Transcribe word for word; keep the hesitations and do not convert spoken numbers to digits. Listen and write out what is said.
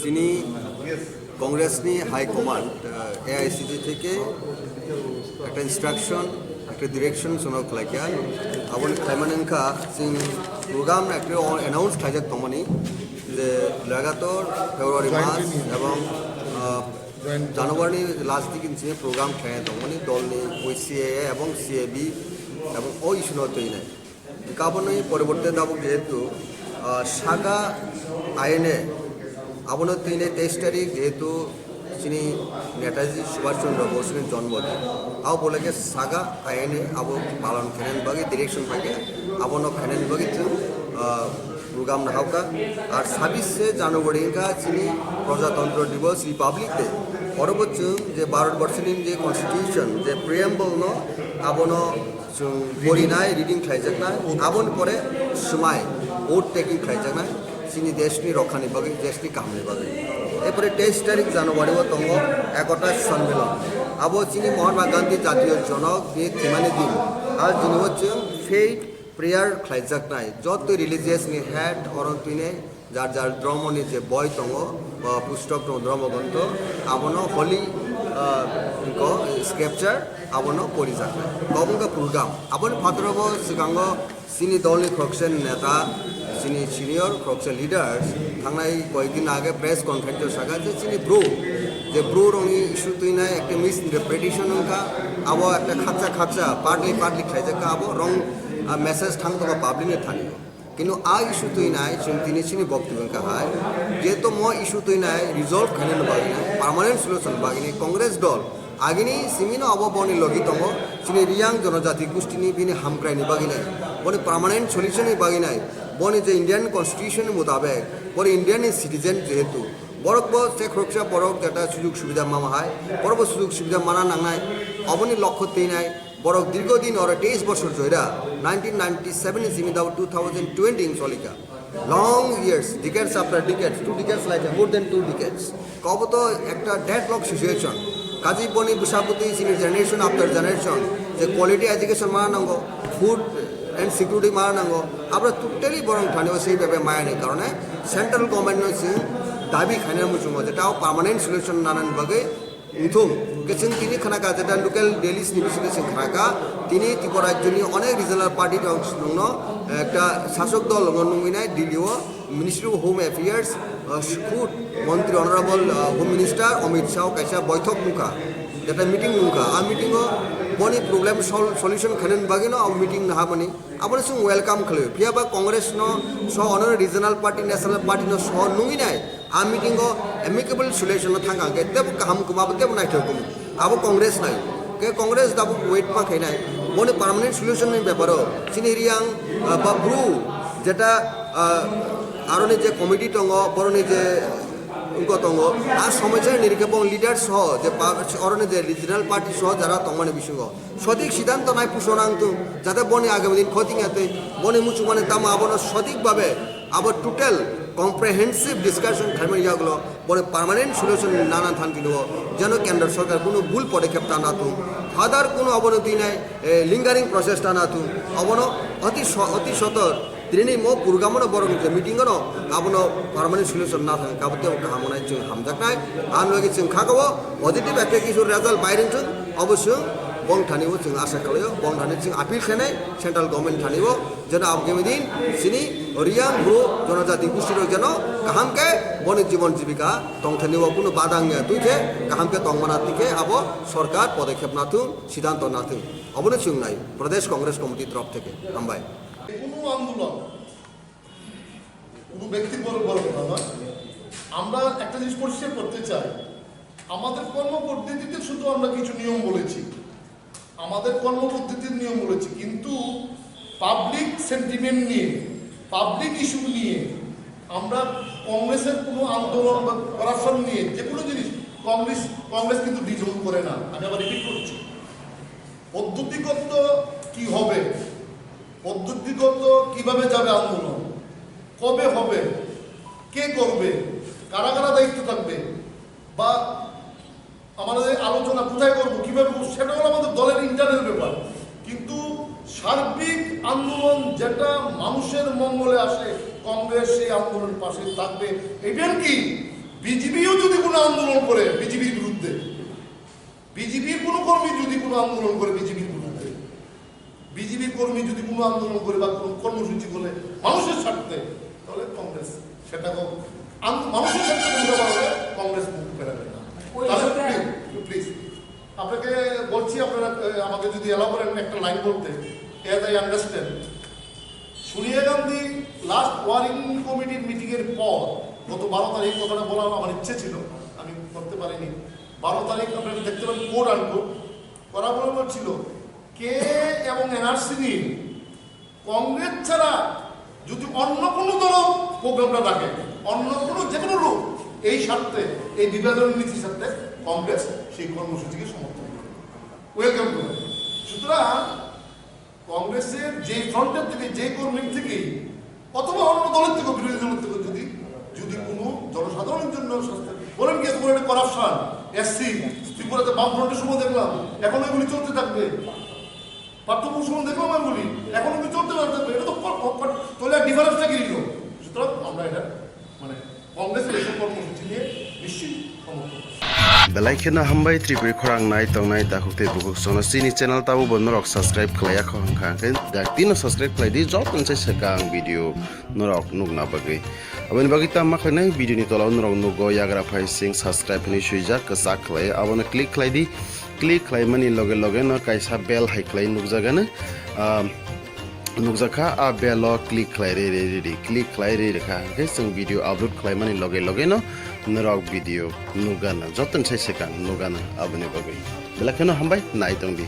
Chini Congress ni High Command, uh, A I C G theke ekta instruction, ekta direction sono khlaikha. Aboni khlaimani wngkha chwng program ekta announce khlaijak tongmani je lagator February mas ebong, uh, January ni last week ni program khlai tongmani dol ni oi C A A ebong C A B ebong o issue no twinai. Kaboni poriborte tabuk jehetu, ah, saga aine abono tini teis tarik jehetu chini Netaji Subhash Chandra Bose ni jonmo din. Abo boleke saga aine abo palon khainani bagwi direction paikha, abono khainani bagwi chwng, ah, program nahauka. Ar sabis se January wngkha chini Prajatantro Divas, Republic Day. Oro bo chwng je Bharat Borso ni je Constitution, je Preamble no abono chwng porinai, reading khlaijaknai, aboni pore swmai vote taking khlaijaknai, chini deshni rokhani bagwi, deshni kahamni bagwi. Erpore teis tarik January o tongo Ekota Sanmilon. Abo chini Mahatma Gandhi Jatiyo Jonok ni thwimani din. Ar jini o chwng faith prayer khlaijaknai. Joto religious ni head oro twinai jar jar dhormo ni je boi tongo, ba pustok tongo, dhormo gronto, abono holy, ah, ko scripture, abono porijak. Kobongkha program. Aboni phataro bo swkango chini dolni khoroksa neta, chini senior khoroksa leaders thangnai koyekdin age press conference o saka je chini bru, je bru rokni issue twinai ekta misinterpretation wngkha, abo ekta khakcha khakcha, partly partly khlaijak kha, abo wrong, ah, message thang tongo public ni thani. Kintu a issue twinai chwng tini chini boktwibon kahai, jehetu mo issue twinai resolve khainani bagwinai, permanent solution bagwinai Congress dol agini simino abo boni logi tongo, chini Riyang jonojati gustini bini hamkraini bagwinai, boni permanent solution ni bagwinai, boni je Indian Constitution ni mutabek, boni Indian ni citizen jehetu, borok bo se khoroksa borok jeta sujug subida mama hai, borok bo sujug subida mana nangnai, oboni lokho twinai, Borok dirgo din oro teis bosor joira, nineteen ninety-seven ni simi dao two thousand twenty wng solika. Long years, decades after decades, two decades like more than two decades. Kobo to ekta deadlock situation. Kaji boni bwsa bwtwi chini generation after generation je quality education mana nango, food and security mana nango, abra totally borok thani o sei bebe maya ni karone central government no chwng dabi khaina muchungo je tao permanent solution nanani bagwi Wngthung, hwnkhe chwng tini khna kha, jeta local dailies ni bisingo chwng khna kha, tini Tripura rajyoni onek regional party rok nwngno, eh, ekta sasok dol rokno nungwi nai Delhi o Ministry of Home Affairs, eh, khud Montri Honorable, eh, Home Minister Amit Shah kaisa boithok nungkha, jeta meeting nungkha. A meeting o boni problem sol-, solution khainani bagwi no a meeting naha mani. Abono chwng welcome khlaio. Phiya ba Congress no so, ono regional party, national party no so nungwi nai. A meeting o amicable solution no thang kha khe tebo kaham kwma bo tebo naithok kwma. Abo Congress nai. Khe Congress dabo wait ma khainai. Boni permanent solution ni beparo chini Riyang, ah, ba bru jeta, ah, aroni je committee tongo, boroni je wngkha tongo, a somosya ni rikhe bong leader soho je pa-, oroni je regional party soho jara tongmani bisingo sothik siddhanto nai puso nang tung, jate boni agami din khoti wngya tei boni muchungmani tamo abono sothik babe abo total comprehensive discussion khaimani yagulo boni permanent solution nana than kino, jeno kendra sarkar kuno bul podekep ta na tung, further kuno abono dinai, eh, lingering process ta na tung, abono oti so-, oti sotor Tini mo program no borok ni meeting no abono permanent solution na thang kabo tebo kaham nai chwng hamjaknai. Ang logi chwng kha kabo positive ekta kisu result bai ring chwng obo chwng bong thani o chwng asa khlaio, bong thani chwng appeal khainai central government thani o jeno abgami din chini Riyang bru jonojati gusti rok jeno kaham khe boni jibon jibika tong thani o kuno bada wngya twi khe kaham khe tong mana twi khe abo sorkar podekep na thung, siddhanto na thung. Obono chwng nai Pradesh Congress Committee torof theke. Hambai. কোনো আন্দোলন, কোনো ব্যক্তি বড় বড় কথা নয়। আমরা একটা জিনিস পরিষ্কার করতে চাই, আমাদের কর্মপদ্ধতিতে শুধু আমরা কিছু নিয়ম বলেছি, আমাদের কর্মপদ্ধতির নিয়ম বলেছি, কিন্তু পাবলিক সেন্টিমেন্ট নিয়ে, পাবলিক ইস্যু নিয়ে আমরা কংগ্রেসের কোনো আন্দোলন বা করাপশন নিয়ে যে কোনো জিনিস কংগ্রেস, কংগ্রেস কিন্তু ডিজোন করে না। আমি আবার রিপিট করছি, পদ্ধতিগত কি হবে, পদ্ধতিগত কিভাবে যাবে আন্দোলন, কবে হবে, কে করবে, কারা কারা দায়িত্ব থাকবে, বা আমাদের আলোচনা কোথায় করবো, কিভাবে করবো, সেটা হলো আমাদের দলের ইন্টারনাল ব্যাপার। কিন্তু সার্বিক আন্দোলন যেটা মানুষের মঙ্গলে আসে, কংগ্রেস সেই আন্দোলনের পাশে থাকবে। এবার কি বিজেপিও যদি কোনো আন্দোলন করে বিজেপির বিরুদ্ধে, বিজেপির কোনো কর্মী যদি কোনো আন্দোলন করে বিজেপির বিরুদ্ধে, বিজেপি কর্মী যদি কোনো আন্দোলন করে বা কোনো কর্মসূচি করে মানুষের স্বার্থে, তাহলে কংগ্রেস সেটাকে আন-, মানুষের স্বার্থে ভূমিকা পালনে কংগ্রেস মুখ ফেরাবে না। ওই তাহলে সেটা প্লিজ, প্লিজ, আপনাকে বলছি, আপনারা, এ, আমাকে যদি অ্যালাউ করেন একটা লাইন বলতে, as I understand, Sonia Gandhi last working কমিটির মিটিং এর পর গত বারো তারিখ কথাটা বলার আমার ইচ্ছে ছিল, আমি করতে পারিনি। বারো তারিখ আপনারা দেখতে পারেন কোট আনকোট করা বলে বলছিল, কে এবং এনআরসি নিয়ে কংগ্রেস ছাড়া যদি অন্য কোনো দল প্রোগ্রামটা রাখে, অন্য কোনো যে কোনো লোক এই স্বার্থে, এই বিভাজন নীতির স্বার্থে কংগ্রেস সেই কর্মসূচিকে সমর্থন করে, ওয়েলকাম করে। সুতরাং কংগ্রেসের যে ফ্রন্টের থেকে, যে কর্মীর থেকে অথবা অন্য দলের থেকে, বিরোধী দলের থেকে যদি, যদি কোনো জনসাধারণের জন্য স্বাস্থ্য, বলেন কি এত বড় একটা করাপশন, এসসি, ত্রিপুরাতে বামফ্রন্টের সময় দেখলাম, এখন এগুলি চলতে থাকবে। পার্থ বসুর সময় দেখলাম এগুলি, এখন এগুলি চলতে থাকবে। এটা তো ক-, ক-, ক-, তাহলে আর ডিফারেন্সটা কি রইল? সুতরাং আমরা এটা, মানে, কংগ্রেসের এইসব কর্মসূচি নিয়ে নিশ্চয়ই সমর্থন করব। Belai kheno hambai Tripuri khorang nai tongnai takhuk tei bukhuk sono chini channel tabo bo norok subscribe khlaiya kho hwnkha hwnkhe dak tino subscribe khlai di, joto ni sai swkang video norok nukna bagwi. Aboni bagwi tamo ma khlainai, video ni tola o norok nugo yagra phai sing subscribe hinwi swijak kwchak khlai, abono click khlai di. Click khlaimani loge loge no kaisa bell hai khlai nukjagano, ah, nukjakha, a bell o click khlai rwi rwi rwi di, click khlai rwi rwkha hwnkhe chwng video upload khlaimani loge loge no norok video nukgana, joto ni sai swkang nukgana. Aboni bagwi belai kheno hambai, nai tongdi.